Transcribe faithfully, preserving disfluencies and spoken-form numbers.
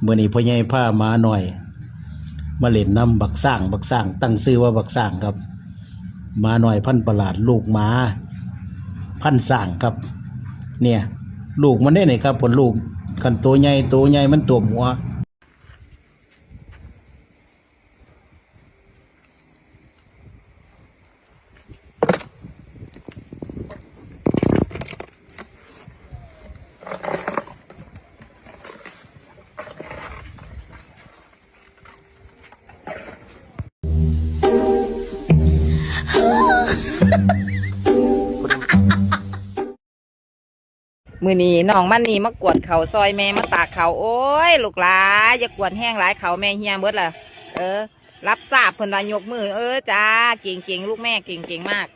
มื้อนี้พ่อใหญ่พาหมาน้อย มาเล่นนำบักช้าง บักช้าง ตั้งชื่อว่าบักช้างครับ หมาน้อยพันธุ์ประหลาด ลูกหมาพันธุ์ช้างครับ เนี่ย ลูกมันเด้นี่ครับ ผลลูก คันโตใหญ่ โตใหญ่มันท่วมหัว มื้อนี้น้องมันนี่มากวนข้าวซอยแม่ มาตากข้าว โอ้ย ลูกหลา อย่ากวนแฮงหลาย ข้าวแม่เหี่ยเบิดล่ะ เออ รับทราบ เพิ่นว่ายกมือ เออจ้า เก่งๆ ลูกแม่ เก่งๆ มาก